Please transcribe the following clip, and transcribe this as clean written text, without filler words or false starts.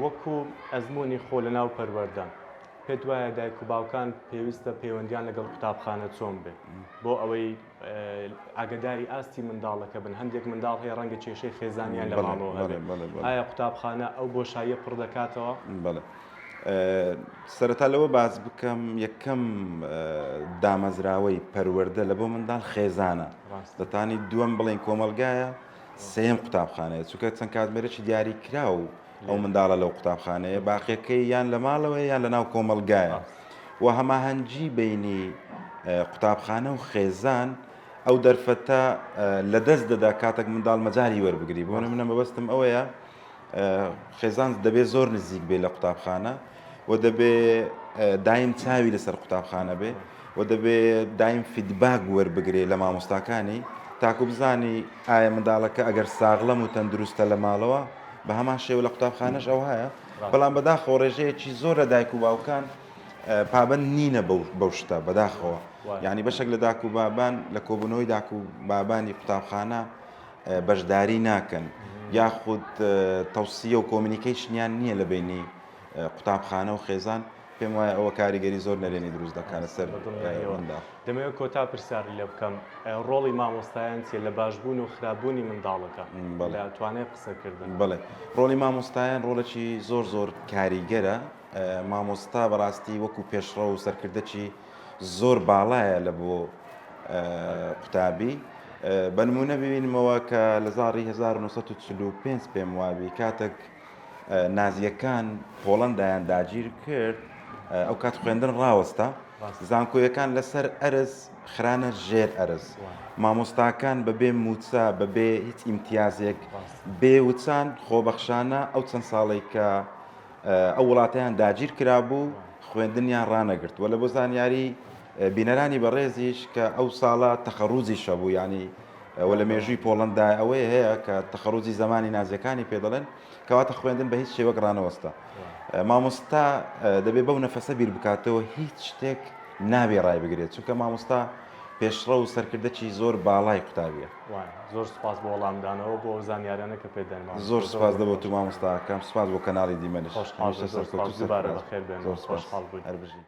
وەکو ئەزموونی خۆ لە ناو پەروەردە، پێت وایە دایک و باوکان پێویستە پەیوەندیان لەگەڵ قوتابخانە چۆن بێ بۆ ئەوەی ئاگداری ئاستی منداڵەکە بن؟ هەندێک منداڵ هەیە ڕەنگە کێشەی خێزانیان لە ماڵەوە هەبێ، ئایا قوتابخانە ئەو بۆشاییە پڕ دەکاتەوە؟ بەڵێ. سەرەتا لەوە باس بکەم یەکەم دامەزراوەی پەروەردە لە بۆ منداڵ خێزانە، دەتانی دووەم بڵێن کۆمەڵگایە، سێیەم قوتابخانەیە، چونکە چەند کاتژمێرێکی دیاری کراو ئەو منداڵە لەو قوتابخانەیە، باقیەکەی یان لە ماڵەوەیە یان لە ناو کۆمەڵگایە و هەماهەنگی بینی قوتابخانە و خێزان ئەو دەرفەتە لەدەست دەدا کاتێک منداڵ مەجای وەربگری. بۆ منە مەبەستم ئەوەیە خێزان دەبێت زۆر نزیک بێ لە قوتابخانە و دەبێ دایم چاوی لەسەر قوتابخانە بێ و دەبێ دایم feedback وەربگرێ لە مامۆستاکانی تاکو بزانی ئایا منداڵەکە ئەگەر ساغلەم و تەندروستە لە ماڵەوە بە هەمان شێوە لە قوتابخانەش ئەوهایە. بەڵام بەداخەوە ڕێژەیەکی زۆر لە دایک و باوکان پابەند نینە بەو شتە بەداخەوە، یعنی بەشێک لە داک و بابان لە کۆبوونەوەی داک و بابانی قوتابخانە بەشداری ناکەن یاخود تەوسیە و communication یان نییە لە بینی قوتابخانە و خێزان. پێم وایە ئەوە کاریگەری زۆر نەرێنی دروست دەکات لەسەر منداڵ. دەمەوێت کۆتا پرسیاری لێ بکەم، ڕۆڵی مامۆستایان چییە لە باشبوون و خراپبوونی منداڵەکە لە توانای قسەکردن؟ بەڵێ، ڕۆڵی مامۆستایان ڕۆڵێکی زۆر زۆر کاریگەرە. مامۆستا بەڕاستی وەکو پێشڕەو و سەرکردەکی زۆر باڵایە لە بۆ قوتابی. بە نموونە ببینمەوە کە لە زاڕی 1945 پێم وابی کاتێک نازییەکان پۆڵەندایان داگیر کرد، ئەو کات خوێندن ڕاوەستا، زانکۆیەکان لەسەر ئەرز خرانە ژێر ئەرز، مامۆستاکان بەبێ مووچە، بەبێ هیچ ئیمتیازێک، بێ وچان خۆبەخشانە ئەو چەند ساڵەی کە ئەو وڵاتەیان داگیر کرابوو خوێندنیان ڕانەگرت. وە لە بۆ زانیاری بینەرانی بەڕێزیش کە ئەو ساڵە تەخەڕوجیش هەبوو، یانی وە لە مێژووی پۆڵەندا ئەوەی هەیە کە تەخەڕوجی زەمانی نازیەکانی پێ دەڵێن، کەواتە خوێندن بە هیچ شێوەک ڕانەوەستا. مامۆستا دەبێ بەو نەفەسە بیر بکاتەوە هیچ شتێک نابێ ڕایبگرێت، چونکە مامۆستا پێشڕەو و سەرکردەکی زۆر باڵای قوتابیە. زۆر سوپاس بۆ وەڵامدانەوە بۆ ئەو زانیاریانە کە پێت داین مامۆستا. زۆر سوپاس دە بۆ تو مامۆستاکەم، سوپاس بۆ کەناڵی دیمەنش. خۆشحاڵ بووین. زۆر سوپاس. دووبارە بەخێر بێنەوە. زۆر سوپاس. خۆشحاڵ بووین. هەر بژی.